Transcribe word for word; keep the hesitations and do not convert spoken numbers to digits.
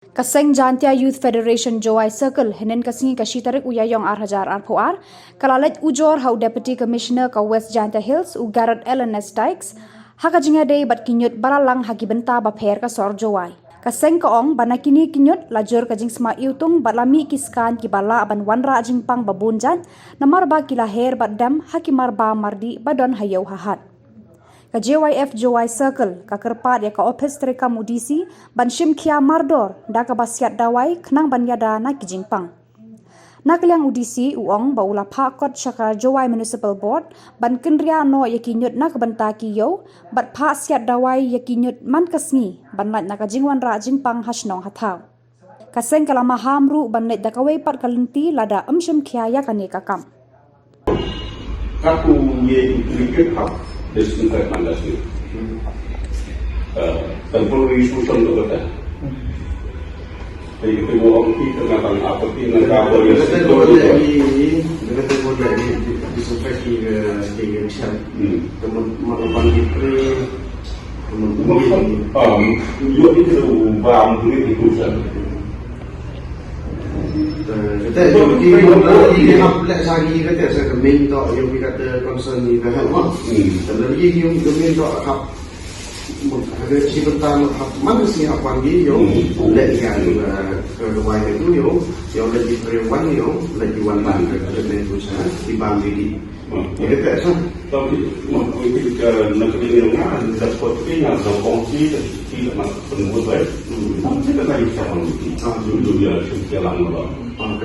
Ka seng Jaintia Youth Federation Jowai Circle, hynnin ka sngi ka shi tarik u Ïaïong ar hajar arphew ar, ka la leit ujor ha u Deputy Commissioner ka West Jaintia Hills, u Garod L N S Dykes, ha ka jingïadei bad ki ñiut ba la lang ha ki bynta bapher ka sor Jowai. Ka seng ka ong ba na kine ki ñiut la jur ka jingsma iwtung bad la mih ki skaiñ kiba lah ban wanrah jingpang ba bun jait, namar ba ki la her bad dem ha ki marbam mardih ba don ha ïew ha hat. Ka J Y F Jowai Circle ka kyrpad ïa ka ophis treikam u D C ban shim khia mardor da kaba siat dawai khnang ban ïada na ki jingpang. Na ka liang u D C u ong ba u la phah kot sha ka Jowai Municipal Board ban kynriah noh ïa ki ñiut na ka bynta ki ïew bad phah siat dawai ïa ki ñiut man ka sngi ban lait na ka jingwanrah jingpang ha shnong ha thaw. Ka seng ka la maham ruh ban leit da kawei pat ka lynti lada ym shim khia ïa kane ka kam. Ka ku ye i kriket hap disinfect man da sini. Temporary solution tu kata. Jadi kita buat orang kita nak tang apa kita nak cover ya. Kita tu boleh lagi, kita tu boleh lagi disinfect di di di. Hmm. Teman makan di pre, teman Maksud, um, yo itu bam ni itu sa. Kata yo ki lagi hap lek sagi kata sa kemeng tok yo ki kata concern ni dah hal mah. Hmm. Tapi lagi yo kemeng tok hap ada si pertama hap mana si hap wan gi yo lek ya ke ke wai itu yo yo lagi pre wan yo lagi wan ban ke ke tu sa di bam di. Ïa kata sa. Tang ki, ma, ki ka na ka ding nga da kot ki nga da kong ki da ki da ma pynbut bai. Tang ki da ka ïa sa ki. Ah, tu tu ïa ki ïa lang ba. Ah,